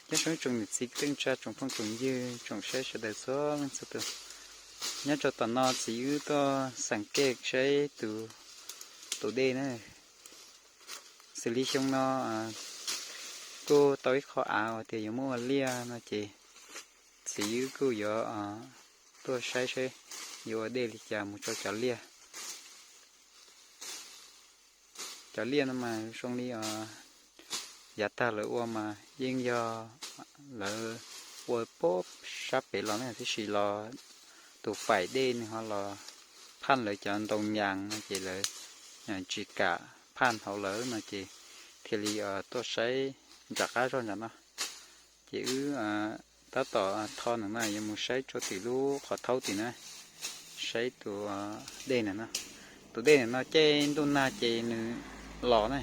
Nyob zoo tsoom niam txiv kwv tij neej tsa, tsoom phooj tsoom ywg, tsoom saib sawv daws txhua leej txhua tus. Nyob rau tom no txiv wb tuaj xeem kej saib tus, tus dej na. Xws li xyoo no kuj tau ib qho av uas tias yuav muab ua liaj no ces txiv wb kuj yuav tuaj saib saib yuav ua dej li cas mus rau cov liaj. Cov liaj no mas zoo li yav tag lawv ua mas yeej yog lawv ua puag sab pem los na, tiam sis los tus faim dej nws ho los phaj lawv cov ntoo nyas no ces lawv tsis kam phaj hauv lawm no ces thiaj li tuaj saib nram qab zog nram no. Ces wb tab tom tho ntawm no yuav mus saib rau tim lub qhov thaub tim na, saib tus dej ntawm no. Tus dej ntawm no caij ntuj nag ces nws los na,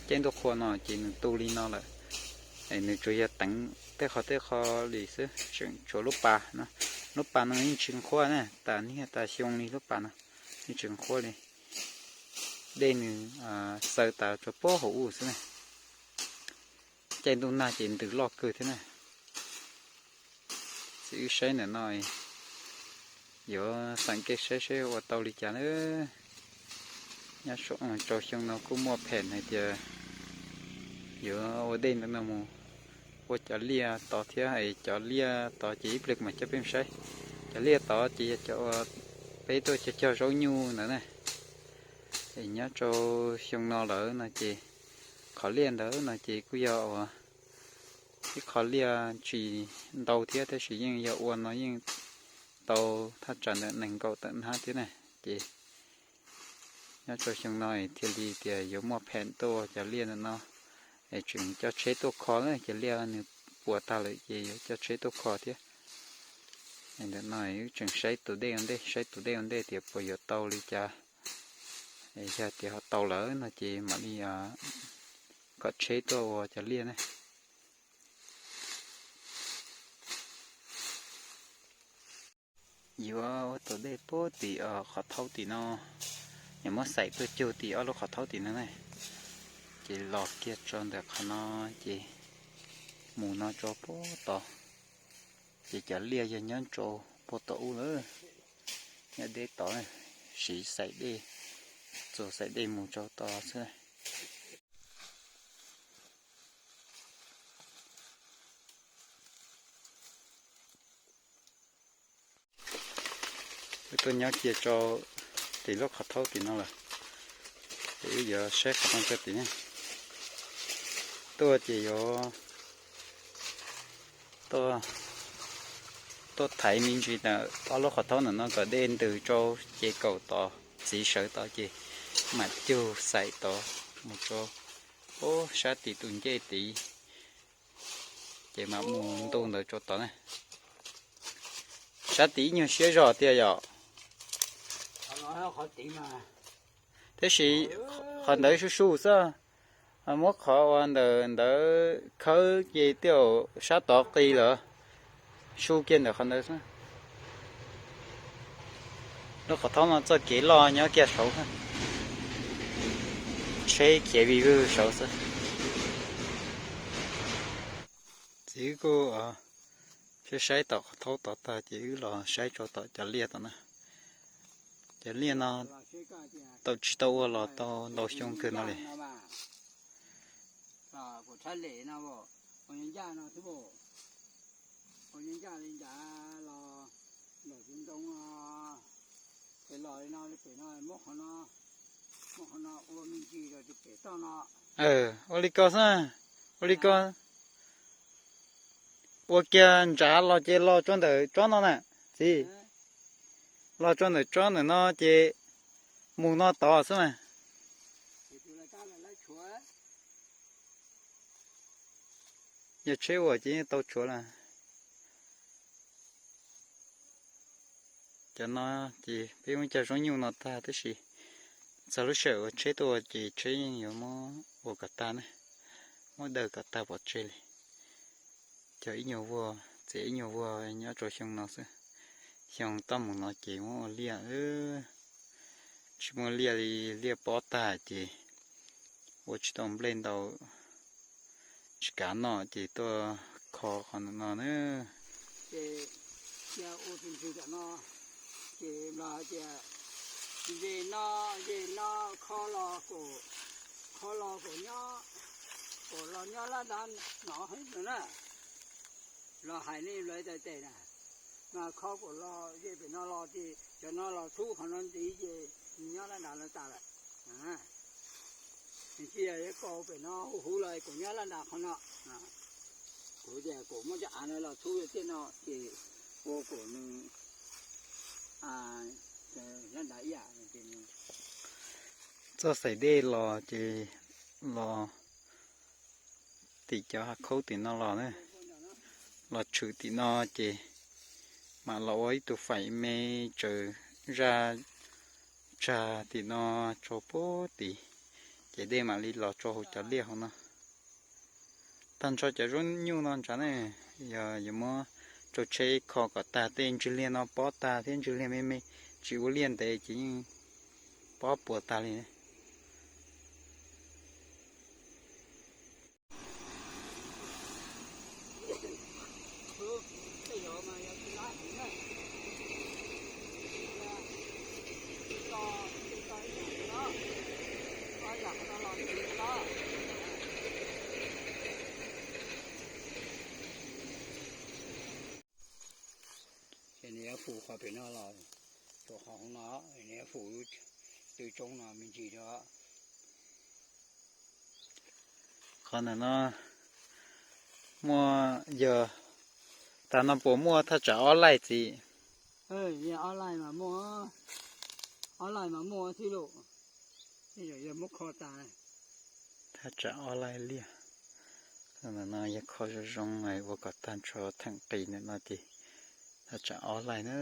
caij ntuj qhua no ces nws tu li no lawm. Nws tsuas yog teev tej qho tej qho li xwb, tseem tshuav lub pas no. Lub pas no yeej tsis nqhuab na, tas niaj tas xyoo li lub pas no yeej tsis nqhuab li. Dej nws xaws tas rau puag hauv ub xwb na. Caij ntuj nag ces ntws loj kawg thiab na. Txiv wb saib ntawm no yuav xeem kej saib saib ua tau li cas na. Nyob rau xyoo no kuj muaj pheem hais tias yuav ua dej ntawm no mus ua cov liaj tod thiab. Cov liaj tod ces ib pliag mam coj peb mus saib. Cov liaj tod ces yog cov uas peb tuaj cog cog zaub nyuj ntawd na. Es nyob rau xyoo no lawm no ces qhov liaj ntawd no ces kuj yog uas ib qho liaj tsis ntau thiab, tab sis yeej yog ua no yeej tau thaj tsam ntawm nees nkaum tawm hnab thiab na. Ces nyob rau xyoo no thiaj li tias yuav muaj pheem tuaj ua cov liaj ntawm no, es tseem coj tsheb tuaj kho na, cov liaj nws puas tag lawm ces yuav coj tsheb tuaj kho thiab. Ntawm no wb tseem saib tus dej ua ntej, saib tus dej ua ntej tias puas yuav tau li cas. Es yog tias ho tau lawm no ces mam li kom tsheb tuaj ua cov liaj ne. Yuav ua tus dej puag tim qhov thaub tim no, yuav muab xaim tuaj cug tim ob lub qhov thaub tim no ne. Ces los kiag rau ntawm qhov no, ces mus no rau puag tod, ces cov liaj yog nyob rau puag tom ub lawm. Nyob deb tod, siv xaim dej, txuas xaim dej mus rau tod xwb. Wb tuaj nyob kiag rau tim lub qhov thaub tim no lawm, ces wb yuav saib qhov no rau tim. Tuaj ces yuav tuaj thaiv me ntsis ntawm ob lub qhov thaub ntawm no kom dej ntws rau ces kaum tod txiv sawv tod ces mam cug xaim tod mus rau sab tim tus ncej tid, ces mam mus ntu ntawd rau tod na. Sab tid ib nyuag siab zog tiag yom. Tab sis qhov ntawd su su xwb, muab qhov uas ntawm ntawd khawb ces tej zaum sab tod qis lawm, su kiag ntawm qhov ntawd xwb. Lub qhov thaub no txoj kev loj nyob kiag saud, tsheb khiav vij vwg saud xwb. Txiv wb kuj saib saib tom qhov thaub tod tag ces wb los saib rau tom cov liaj tom na. Cov liaj no tau tsis tau ua los tau ntau xyoo kawg no li. Ua li ko xwb, ua li ko. Ua kiag nrad los ces los rau ntawm tsob no na, txiv. Los rau ntawm tsob ntawm no ces mus no tod xwb mas. Yog tsheb ua ces yeej tau tshuav lawm. Cov no ces peb muab cog zaub nyuj no tag tab sis txog lub sij hawm uas tsheb tuaj ua ces tsheb yeej yuav muab ua kom tag na, muab daws kom tag pov tseg li. Cog ib nyuag vuag, txiav ib nyuag vuag nyob rau xyoo no xwb. Xyoo toj mus no ces muab ua liaj, tsis muaj liaj li, liaj pob tag ces ua tsis tau nplej ntau, tsis kav noj ces tuaj kho qhov no na. Ces cia ua tus ntxwg tam no, ces los tias ze no, ze no, kho los kaum, kho los kaum nyob, kaum los nyob lab nrad no na. Los hais nej lawv tais tes na, mas kho kaum los ze pem no los ces cov no los txhub qhov no ntxiv ces nws nyob lab nrad lawv tas lawm. Nws cia li kaum pem no huv huv los kaum nyob lab nrad qhov no. Kuv tias kaum muab cov av no los txhub tiaj no ces ua kaum nws lab nrad ib yam. Txoj xaim dej los ces los tim cov hav khaub tim no los na, los tshwm tim no ces mam los ua ib tug faim me tsaws zaj tsag tim no rau puag tim, ces dej mam li los rau hauv cov liaj hauv no. Tag nrho cov zaub nyuj no ntshav ne, yog yuav muab rau tsheb kho kom tag, tej ntswg liaj no pob tag thiab, ntswg liaj me me tsis ua liaj ntev ces yeej pob puas tag li. Ces nws yuav fum qhov pem no los, qhov no, nws yuav fum tw tsoob no me ntsis rau. Qhov ntawm no muaj, yog tag no puas muaj thaj tsam ob laij txiv? Ob laij mas muaj, ob laij mas muaj xwb lauj. Yog muab kho tas, thaj tsam ob laij liaj. Ntawm no yog kho zoo zoo ua kom tag nrho theem qis ntawm no ces thaj tsam ob laij na.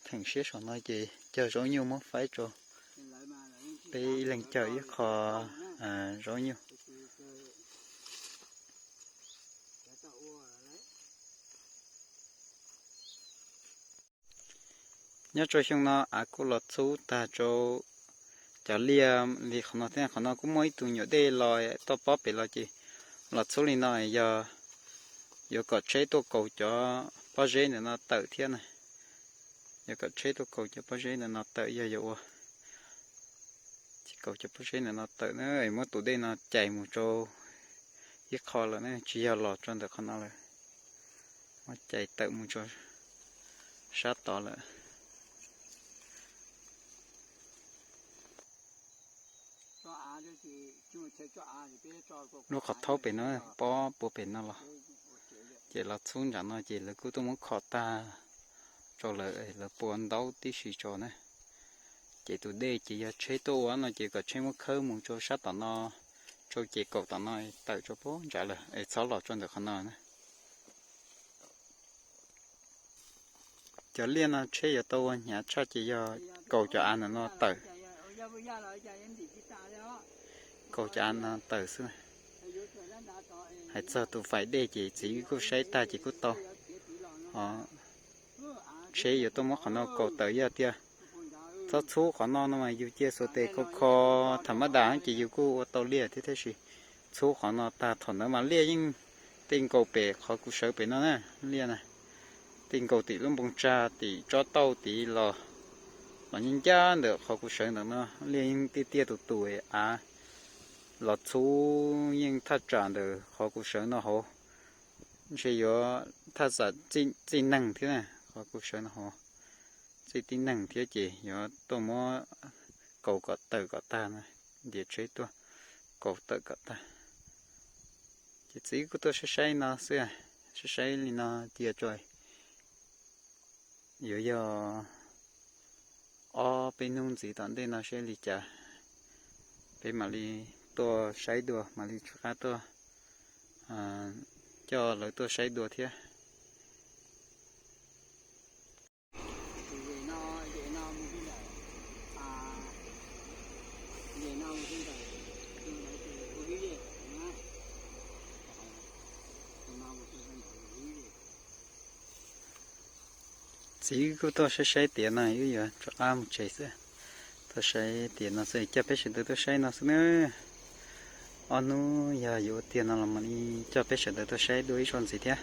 Theem siab saum no ces cog zaub nyuj muab faib rau peb ib leeg cog ib qho zaub nyuj. Nyob rau xyoo no av kuj los txhub tag rau cov liaj li qhov no thiab. Qhov no kuj muaj ib tug nyuam dej los toj pob pem los ces los txhub li no, yog yuav kom tsheb tuaj kaus cov pob zeb ntawm no tawm thiab na. Yuav kom tsheb tuaj kaus cov pob zeb ntawm no tawm, yog yuav ua, ces kaus cov pob zeb ntawm no tawm na, muab tus dej no cais mus rau ib qho lawm na, tsis yog los rau ntawm qhov no lawm, muab cais tawm mus rau sab tod lawm. Lub qhov thaub pem no pob puag pem no los, ces los txhub nram no ces lawv kuj tuaj muab kho tag rau lawm, lawv pua ntaub tib si tso na. Ces tus dej ces yog tsheb tuaj ua no ces kom tsheb muab khawb mus rau sab tom no, rau ces kaum tom no tawm rau puag nrad lawm es txhob los rau ntawm qhov no na. Cov liaj no tsheb yuav tau ua hnyav tshaj ces yog kaus cov av ntawm no tawm. Kaus cov av no tawm xwb. Hais txog tus faim dej ces txiv kuj saib tag ces kuj tau. Ho tsheb yuav tuaj muab qhov no kaus tawm, yog tias txhob txhub qhov no no mas yus cia xuas tes kho kho tham mab das ces yus kuj ua tau liaj thiab, tab sis txhub qhov no tag thaum ntawd mas liaj yeej tej nkaus pem qhov kuv sawv pem no na, liaj na, tej nkaus tim lub npoo tsag tim tsob tauj tid los, los ncaj ncaj ntawm qhov kuv sawv ntawm no, liaj yeej tiaj tiaj tus tus av los txhub yeej thaj tsam ntawm qhov kuv sawv no hauv. Ntshe yuav thaj tsam txij neeg thiab na, qhov kuv sawv no hauv txij tib neeg thiab ces yuav tuaj muab kaus kom tawm kom tag na, ntiav tsheb tuaj kaus tawm kom tag. Ces txiv kuj tuaj saib saib no xwb, saib saib li no cia tso. Yuav yog ob peb hnub ntxiv tom ntej no seb li cas, peb mam li tuaj saib dua, mam li rov qab tuaj coj lawv tuaj saib dua thiab. Txiv wb kuj tuaj saib saib tiav no, wb yuav rov qab mus tsev xwb. Tuaj saib tiav no xwb, coj peb sawv daws tuaj saib no xwb na. Ob hnub yog yuav ua tiag no los mam li coj peb sawv daws tuaj saib dua ib zaug ntxiv thiab.